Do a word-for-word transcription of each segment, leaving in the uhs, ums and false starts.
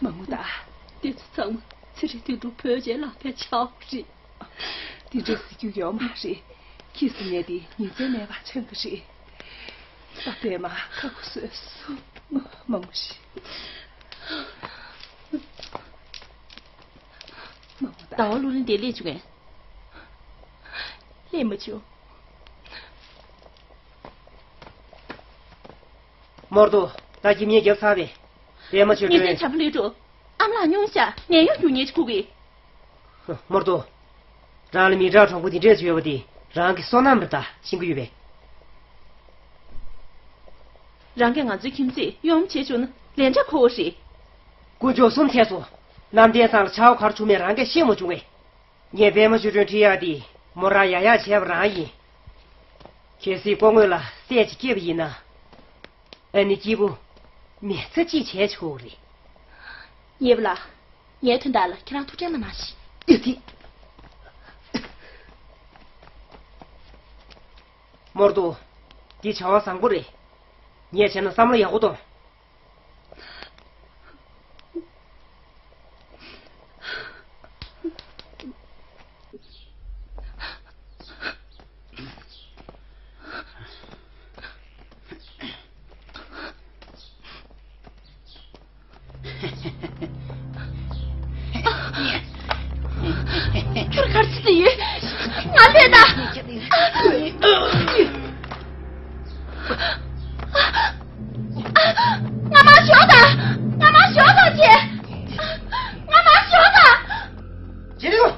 མ་མོ་ད། དེ་ཚོ་ཚང་མ་ཚེ་རིང་དོན་གྲུབ་བོད་ཆས་ལག་པས་འཆའ་བ་རེད། དེ་འདྲ་ཟེར་རྒྱུ་ཡོད་མ་རེད། ཁྱི་སེམས་ནད་དེ་ཉིན་མཚན་མེད་པར་ཆགས་ཀྱི་རེད། ད་པད་མ་ཁ་ཁུ་སོས་སོ། མ་མོ་ཤི། མ་མོ་ད། ཟླ་བ་ལོ་རིང་དེ་སླེབས་བྱུང་ངས། སླེབས་མ་བྱུང་། མོར་དུ་ད་ཁྱིམ་ཉེ་རྒྱབ་ཚར་བས། པད་མ་ཆོས་ཉིན་མཚན་སྒྲོན། བྱམས་པ་ལོས་འགྲོ། ཨ་མ་ལགས་སྙུང་བཞག་ངས་ཡང་རྒྱུག་ཉེས་ཅིག་ཁུག་གི། མོར་དུ། རང་ལ་མི་དྲག་གྲོགས་པོ་འདི་འདྲས་ཡོད་པ་འདི་རང་གི་བསོད་ནམས་རེད་ད་ཤེས་ཀྱི་ཡོད་པས། རང་གིས་ང་ཚོའི་ཁྱིམ་མཚེས་གཡོག་མོ་བྱེད་བཅུག་ན་ལན་གྲངས་མཁོ་བོ་རེད། དཀོན་མཆོག་གསུམ་ཐེགས་སོ། གནམ་བསྟན་སང་ལ་ཆར་པ་ག་རེ་བྱུང་མེད་རང་གིས་ཤེས་མ་བྱུང་ངས། ངས་པད་མ་ཆོས་སྒྲོན་ཁྲིད་ཡག་འདི་མོ་རང་ཡག་ཡག་བྱས་པ་རང་ཡིན། གལ་སྲིད་ལྐོག་དངུལ་ལ་སྲས་ཅིག་སྐྱེས་པ་ཡིན་ན། ཨ་ནི་སྐྱིད་པོ་མི་ཚེ་གཅིག་བྱས་ཆོག་རེད། ཉེ་བ་ལགས། ངའི་དོན་དག་ལ་ཁྱེད་རང་ཐུགས་ཁྲལ་གནང་མ་ཤིག་ཡ་ཐི། མོར་དུ། འདི་བྱ་བ་བཟང་པོ་རེད། ངས་བྱས་ན་བསམ་བློ་ཡག་པོ་གཏོང་། ཁྱོད་ག་རེ་བྱེད་ཀྱི་ཡོད། ང་ལྷོད་ད། ང་མར་ཞོག་ད། ང་མར་ཞོག་ད་ཅེ། ང་མར་ཞོག་ད། ཇེ་ལེ་ལོ།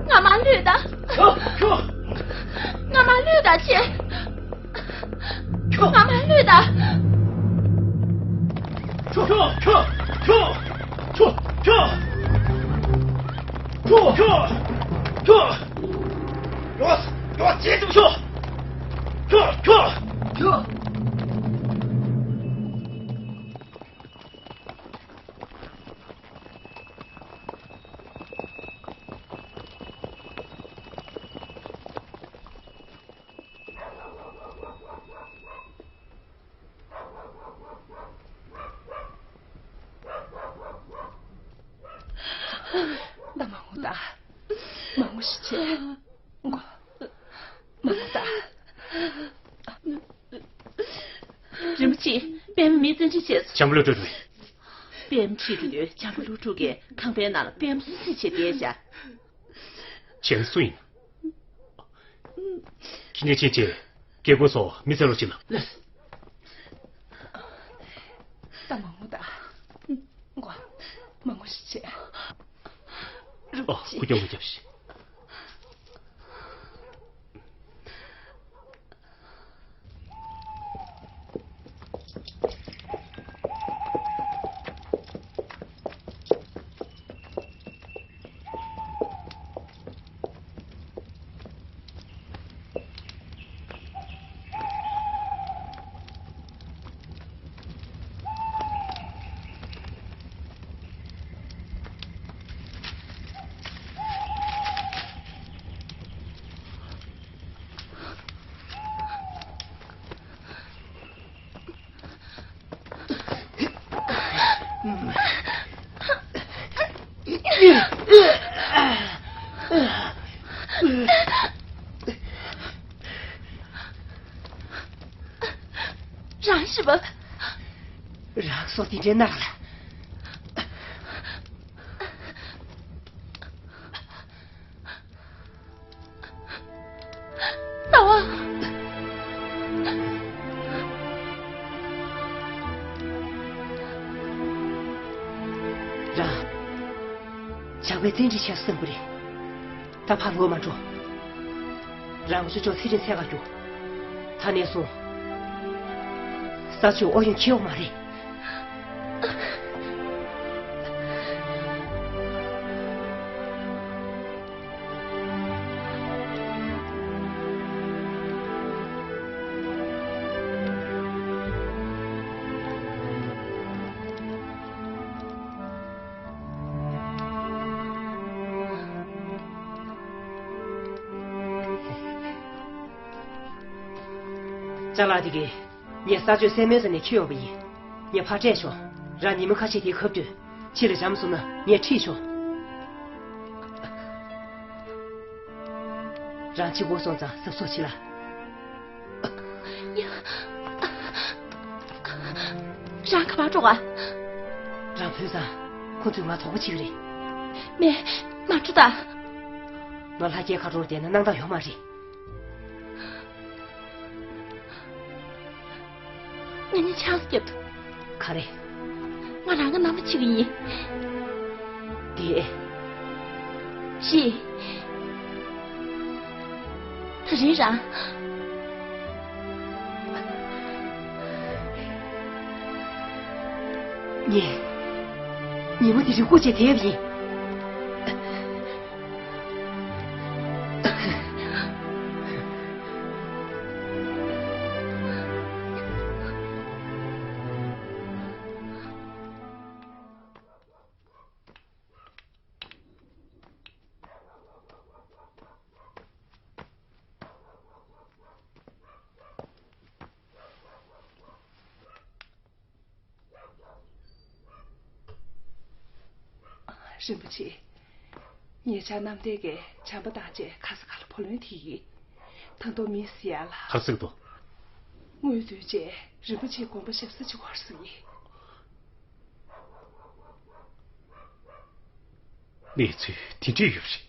ང་མར་ལྷོད་ད། ང་མར་ལྷོད་ད་ཅེ། ང་མར་ལྷོད་ད། ད་མ་འོང་ད། མ་འོང་ཞིག་བྱེད། མགོ། མ་འོང་ད། རིན་པོ་ཆེ། པད་མ་མིས་བཙན་ཁྲིད་བྱས་སོང་། བྱམས་པ་ལོས་འགྲོ་རེད། པད་མ་ཁྲིད་འགྲོ་དུས་བྱམས་པ་ལོས་འགྲོ་གིས་ཁང་པའི་ནང་ལ་པད་མ་སུ་སུ་བྱས་བསྡད་བཞག་བྱས་ན་སུ་ཡིན། ཁྱེད་གཉིས་ཕྱིན་བྱས་རྒྱལ་སྒོ་སོགས་མི་ཚེ་ལོ་ཕྱིན་ལ། ལགས། ད་མ་འོང་ད། མགོ། མ་འོང་ཞིག་བྱེད། རུབ་ཨོ། ཅིག་ཁུ་སྐྱོ་མ་རྒྱབ་ཤིག་རང་ཤི་བ། རང་སོ་དེ་འདྲའི་ནག་ལ། ཟླ་བ། རང་། ཇག་པས་བཙན་ཁྲིད་བྱས་སོང་བསམ་གྱི་རེད། ད་ཕར་ལོག་མ་འགྲོ། རང་ཚོ་ཅོག་ཚེ་རིང་འཚོལ་ག་རྒྱུགས། ད་ནས་བཟུང་ས་ཆུ་ཨོ་ཡོན་ཁྱེར་ཡོང་མ་རེད། ཅ་ལག་དེ་གས་ངས་ས་ཆུ་སེན་མོའི་ས་ནས་ཁྱེར་ཡོང་པ་ཡིན། ངས་ཕར་སྤྲད་ཤོག་རང་ཉི་མ་ཁ་ཤས་དེའི་ཁ་བསྡུས་ཕྱི་ལ་འཇམ་སོང་ན་ངས་ཁྲིད་ཤོག་རང་ཕྱི་སྒོ་སོང་ཙང་གཟབ་གཟབ་བྱེད་ལ། ཡ། རང་ག་པར་འགྲོ་ག་རང་བུད་ཙང་ཁོ་ཚོས་ང་དོགས་པ་བྱེད་ཀྱི་རེད། མེད། མ་འགྲོ་ད། ང་ལྷ་རྒྱལ་ཁ་རོར་བསྡད་ན་སྣང་དག་ཡོད་མ་རེད། ང་གཉིས་ཆང་ས་བརྒྱབ་འདུག་ག་རེ། ང་རང་གི་རྣམ་པ་ཕྱེ་གི་ཡིན། དེ། ཤི། ད་རིང་རང་། ངས། ཉི་མ་དེ་རིང་སྐུ་མཇལ་དེབ་ཡིན། རིན་པོ་ཆེ། ཉེ་ཆར་གནམ་བསྟན་གྱིས་བྱམས་པ་དང་བཅས་ཁ་ས་ཁ་ལ་བུ་ལོན་ཐེབས་ཡིན། ད་དུང་མི་ཟེར་ཡ་ལ། ཧ་སིག་ཏོ། དངུལ་བསྡུས་རྗེས་རིན་པོ་ཆེའི་དགོན་པ་ཞབས་ས་ཅིག་དགོས་ཟེར་ཡིན། གནས་ཚུལ་དེ་འདྲས་ཡོད་རེད།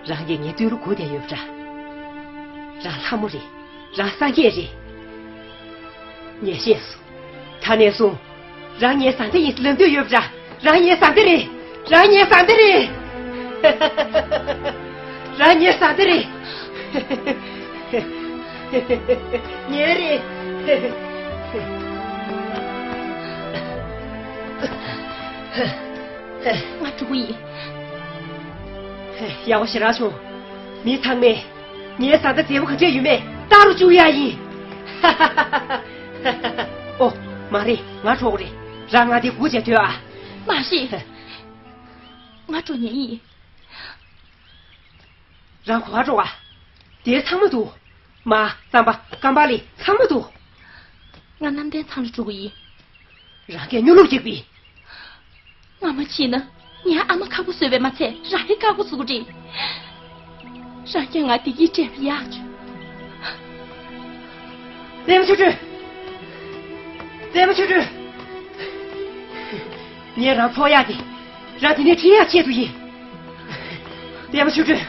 རང་གིས་ངའི་བསྟོད་གླུ་གོ་བསྡད་ཡོད་པ་འདྲ། རང་ལྷ་མོ་རེད། རང་སངས་རྒྱས་རེད། ངས་ཤེས་སོང་། ད་ནས་བཟུང་། རང་ངའི་བཟའ་ཟླ་ཡིན་ལབ་འདོད་ཡོད་པ་འདྲ། རང་ངའི་བཟའ་ཟླ་རེད། རང་ངའི་བཟའ་ཟླ་རེད། རང་ངའི་བཟའ་ཟླ་རེད། ངའི་རེད། ང་འགྲོ་གི་ཡིན། ཡག་པོ་ཞེ་དྲག་བྱུང་། མི་ཚང་མས་ངའི་བཟའ་ཟླ་མཛེས་པོ་ག་འདྲས་ཡོད་མེད་ལྟ་རུ་བཅུག་ཡ་ཡིན། ཨོ། མ་རེད། ང་འགྲོ་གི་རེད། རང་ང་དེ་སྒུག་བྱས་སྡོད་ཨ། མ་རེད། ང་འགྲོ་ཉན་ཡིན། རང་ག་པར་འགྲོ་ག་དེར་ཚང་མ་འདུག་མ། རྩམ་པ། ཀམ་པ་ལི། ཚང་མ་འདུག་ང་གནམ་བསྟན་ཚང་ལ་འགྲོ་གི་ཡིན། རང་གིས་སྨྱོ་ནུབ་རྒྱག་པའི། ང་མ་ཕྱིན་ན། ངའི་ཨ་མ་ཁག་པོ་བཟོས་པས་མ་ཚད་རང་ཡང་ཁག་པོ་བཟོ་གི་རེད། རང་གིས་ང་བདེ་སྐྱིད་སྤྲད་པ་ཡག་བྱུང་། པད་མ་ཆོས་སྒྲོན། པད་མ་ཆོས་སྒྲོན། ངས་རང་འཕྲོག་ཡག་གི། རང་དེ་ནས་ཁྲིད་ཡག་ཆེད་དུ་ཡིན། པད་མ་ཆོས་སྒྲོན།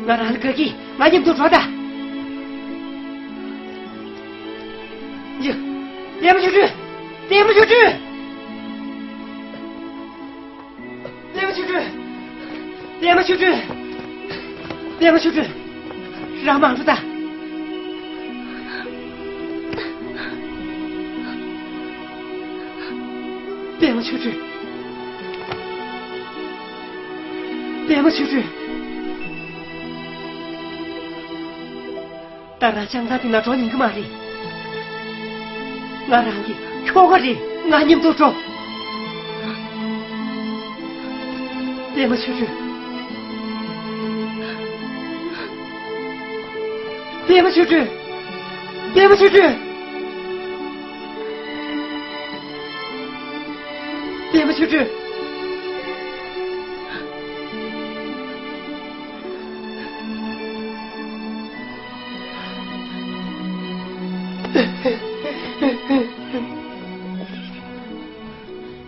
ང་རང་ལ་དགའ་གི། ང་མཉམ་དུ་འགྲོ་དང་། ཡ། པད་མ་ཆོས་སྒྲོན། པད་མ་ཆོས་སྒྲོན། པད་མ་ཆོས་སྒྲོན། པད་མ་ཆོས་སྒྲོན། པད་མ་ཆོས་སྒྲོན། རང་མ་འགྲོ་དང་། པད་མ་ཆོས་སྒྲོན། པད་མ་ཆོས་སྒྲོན། ད་རང་ཅང་ཙང་དེ་ན་འགྲོ་ཉན་གི་མ་རེད། ང་རང་གི་ཁྱོ་ག་རེད། ང་མཉམ་དུ་འགྲོ། པད་མ་ཆོས་སྒྲོན། པད་མ་ཆོས་སྒྲོན། པད་མ་ཆོས་སྒྲོན། པད་མ་ཆོས་སྒྲོན།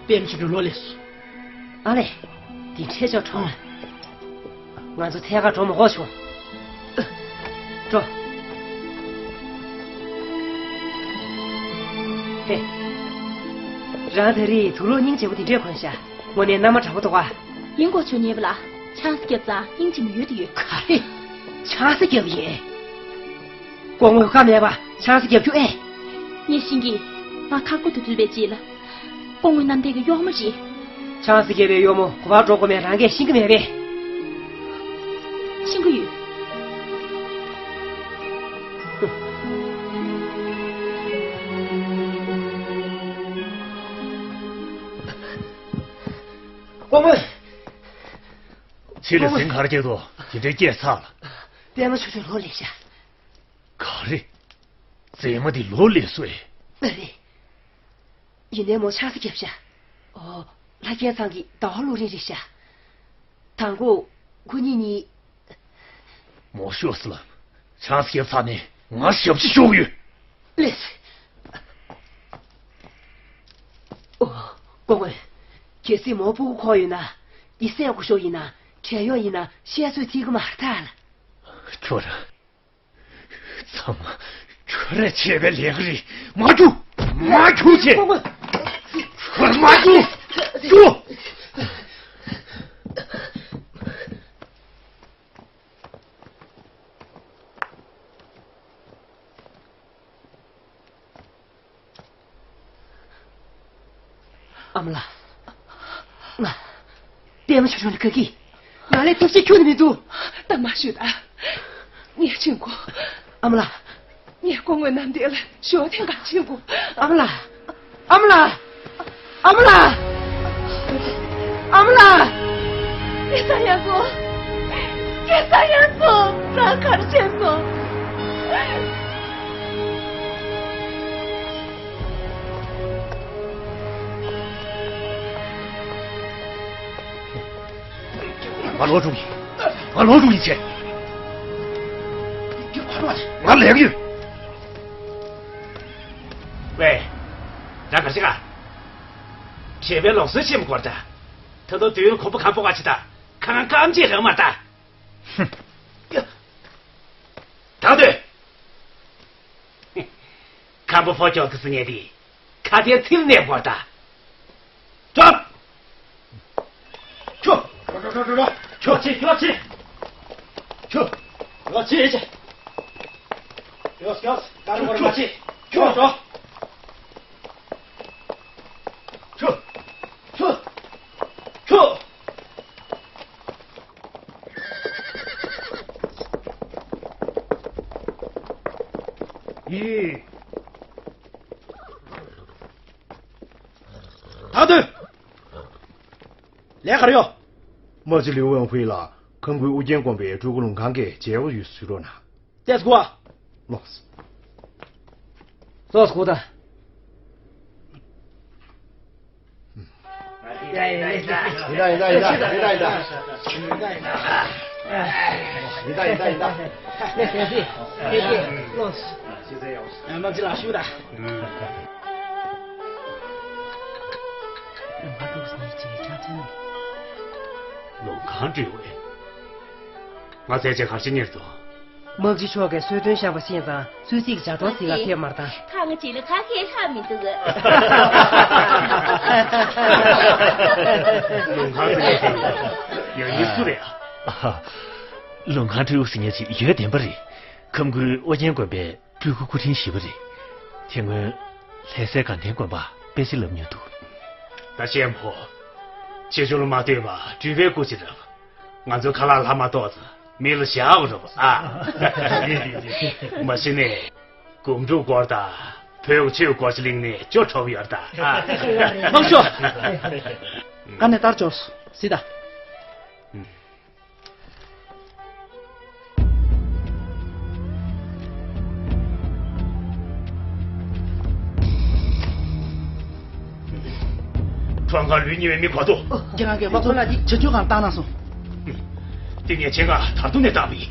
པད་མ་ཆོས་སྒྲོན་ལོ་ལེགས་སོ། ཨ་ལེ། འདི་འཕྲལ་ཕྱོགས་འགྲོ་ཨ། ང་ཚོ་ཐད་ཀར་འགྲོ་མ་དགོས་བྱུང་། འགྲོ། ཧེ། རང་ད་རེས་དུག་ལོག་སྙིང་རྗེ་པོ་དེ་འདྲས་གོན་ཤག་དངོས་གནས་མནའ་མ་འདྲ་པོ་འདུག་ག་ཡིན་དགོས་བྱུང་ཉེས་པ་ལ། ཆང་ས་བརྒྱབ་ཙང་སྙིང་རྗེ་མོ་ཡོད་དུ་ཡོད། ག་རེ། ཆང་ས་བརྒྱབ་ཡིན། སྐུ་ངོ་བཀའ་མེད་པ་ཆང་ས་བརྒྱབ་རྒྱུ་ཨེ། ངས་ཤེས་ཀྱི། ང་ཁག་པོ་དུ་འཛུལ་བའི་རྗེས་ལ། སྐུ་ངོ་གནམ་བསྟན་གྱི་གཡོག་མོ་རེད། ཆང་ས་བརྒྱབ་པའི་གཡོག་མོ་ག་པར་འགྲོ་དགོས་མེད་རང་གིས་ཤེས་ཀྱི་མེད་པས། ཤེས་ཀྱི་ཡོད། སྐུ་ངོ། ཕྱི་ལ་ཟིང་གར་སྐྱེས་དོ་དེ་འདྲའི་སྐྱེས་ཚར་ལ། པད་མ་ཆོས་སྒྲོན་ལོ་ལེགས་ཤག་ག་རེ། མཛེས་མ་འདི་ལོ་ལེགས་སོ་ཨེ། ཨ་རེ། ཡིན་ནའི་མོ་ཆང་ས་བརྒྱབ་ཤག་ཨོ། ལྷ་རྒྱལ་ཚང་གི་ཟླ་བ་ལོ་རིང་རེད་ཤག་དང་པོ། ཁོ་གཉིས་གཉིས། མོ་ཤོག་སི་ལ། ཆང་ས་བརྒྱབ་ཚར་ནས་ང་ཞབས་ཕྱི་ཤོག་ཡོད། ལེགས། ཨོ། སྐུ་ངོ། གལ་སྲིད་མོ་སྤུ་གུ་ཁོག་ཡོད་ན། འདི་སྲས་སྐུ་ཞབས་ཡིན་ན་བྲན་གཡོག་ཡིན་ན་བཤད་སྲོལ་བརྩི་གི་མ་རེད་ད། ཁྱོད་རང་། ཚང་མ་ཁྱོད་རས་བྱས་པའི་ལས་ཀ་རེད། མ་རྒྱུག་མ་རྒྱུག་བྱས། ཁྱོད་མ་རྒྱུག་རྒྱུག་ཨ་མ་ལགས། ང་། པད་མ་ཆོས་སྒྲོན་ལ་དགའ་གི། ང་ལས་ཐུགས་རྗེ་ཁྱོན་ནས་མི་འདུག་ད་མ་ཞུ་ད། ངས་ཕྱིན་དགོས། ཨ་མ་ལགས། ངས་སྐུ་ངོ་གནམ་བསྟན་ལ་ཞུ་བ་ཐེངས་ག་ཕྱིན་དགོས། ཨ་མ་ལགས། ཨ་མ་ལགས། ཨ་མ་ལགས། ཨ་མ་ལགས། སྐྱེས་ས་ཡར་སོང་། སྐྱེས་ས་ཡར་སོང་། ད་ག་རེ་བྱས་སོང་། ང་ལོག་འགྲོ་གི། ང་ལོག་འགྲོ་གི་བྱས། ང་ལས་ཀྱི་ཡོད། ཝེ། རང་ག་ཞིག་ག་བྱས་པའི་ལོག་སྲོལ་ཆེན་མོ་སྐོར་ད། ད་དུང་དུས་ཡུན་གོམ་པ་གང་སྤོ་ག་ཅི་ད། ཁ་ངན་སྐམ་ཅིག་རེད་མ་ད། ད་དེ། ཁམ་བུ་ཕོ་ཅོག་གི་སི་ཉེ་དེ། ཁ་དེ་ཚིལ་ནས་བོར་ད། ཅོག་ཁྱོ། ཁྱོ། ཁྱོ། ཁྱོ། ཁྱོ། ཁྱོ། ཁྱོ། ཁྱོ། ཁྱོ། ཁྱོ། ཁྱོ། ཁྱོ། ཁྱོ། ཁྱོ། ཡིན། ད་དུས། ལས་ཀར་ཡོད། མ་གཅིག་ལིའུ་ཝང་ཧུའེ་ལ་ཁམས་ཁུལ་ཨུ་རྒྱན་དགོན་པའི་སྤྲུལ་སྐུ་ལུང་ཁང་གི་མཇལ་བ་ཡོད་ཟེར་རོགས་གནང་། ཏེས་གོ། ལོས། ལོས་གོ་ད། ཡིན་ད་ཡིན་ད་ཡིན་ད་ཡིན་ད་ཡིན་ད། ཡིན་ད་ཡིན་ད་ཡིན་ད། ལོས། དམག་སྤྱི་ལགས་ཞུ་ད། ལུང་ཁང་སྤྲུལ་བས། ང་ཚོས་ཅི་གར་ཕྱིན་ཉེར་དུ། དམག་སྤྱི་མཆོག་གིས་གསོལ་སྟོན་བཞག་པ་ཤེས་ཙང་། གསོལ་ཚིགས་ཇ་གཏོང་ཟིག་ལ་ཕེབས་མར་དང་། ད་ང་བྱེད་ལ་ཁ་ཁས་ལྷག་མི་འདུག་ལུང་ཁང་ཟེར་ཡ་དེ་ཡང་ཡིན་སུ་རེད་ཨ། ལུང་ཁང་སྤྲུལ་སྐུ་ཟེར་མཁན་ཅིག་ཡོད་བདེན་པ་རེད། ཁམས་ཁུལ་ཨོ་རྒྱན་དགོན་པའི་སྤྲུལ་སྐུ་སྐུ་ཕྲེང་བཞི་པ་རེད། དེ་སྔོན་ལྷ་སའི་དགའ་ལྡན་དགོན་པ་དཔེ་ཆ་ལབ་མྱོང་འདུག་ད་ཤེས་མོ། ཆེ་ཆུང་ལ་མ་ལྟོས་པར་སྤྲུལ་པའི་སྐུ་ཅིག་རབ། ང་ཚོའི་ཁ་ལག་ལྷག་མ་གཏོགས་ཙམ་མི་ལ་བཞག་པ་རེད་པ་ཨ། མ་གཞི་ནས་སྒོམ་སྒྲུབ་སྐོར་དང་བོད་ཀྱི་ཆོས་སྐོར་ཞིག་གླེང་ནས་ཅོ་འཕྲོ་བ་ཡོད་ད་ཨ། མང་ཤོག་ཨ་ནེ་ལྟར་ཅོས་སི་ད། ཁྲོམ་ཁར་ལུས་ཉེ་བའི་མི་ག་དུ། ཁྱེད་རང་གིས་མ་ཁོ་ལ་འདི་ཆ་འཇོག་གང་བཏང་ན་སོང་། དེ་ངས་ཆེད་མངགས་དར་ཐུག་ནས་བཏང་བའི།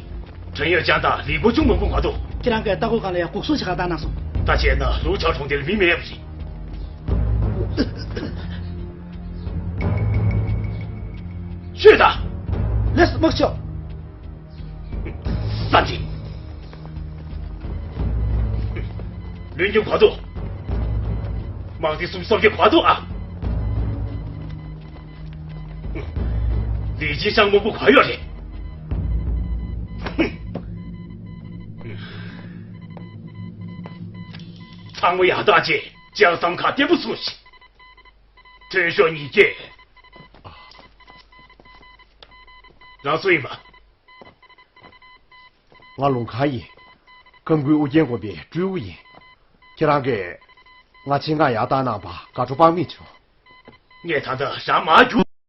ཁྲེན་ཡོད་ཅང་དང་ལི་པོ་ཆུང་མང་པོ་ག་དུ། ཁྱེད་རང་གིས་ལྟ་སྐོར་སྒང་ལ་ཡང་འགོག་སྲུང་ཞིག་གང་བཏང་ན་སོང་། ད་བྱས་ན་ལུའུ་ཆའོ་གྲོང་སྡེར་མི་མེད་པ་རེད། ཤོད་དང་། ལེགས་སོ་དམག་ཆོག་ས་འདི། ལུས་འགྱུར་ག་དུ། དམག་སྡེ་སུམ་ཅུ་སོ་བརྒྱད་ག་དུ་ཨ། ལི་ཅི་ཤང་མང་པོ་ག་ཡོད་རེད། ཚང་མ་ཡར་བཏང་རྗེས་ལྕགས་ཟམ་ཁ་བརྟན་པོ་བཟུང་ཞིག་ཐོན་ཤོག་ཉིས་བརྒྱད། རང་སུ་ཡིན་པ། ང་ལུང་ཁང་ཡིན། ཁམས་ཁུལ་ཨུ་རྒྱན་དགོན་པའི་སྤྲུལ་སྐུ་ཡིན། ཁྱེད་རང་གིས་ང་ཆེད་མངགས་ཡར་བཏང་གནང་བར་དགའ་སྤྲོ་དཔག་མེད་བྱུང་། ངས་ད་ལྟ་རང་མར་རྒྱུགས།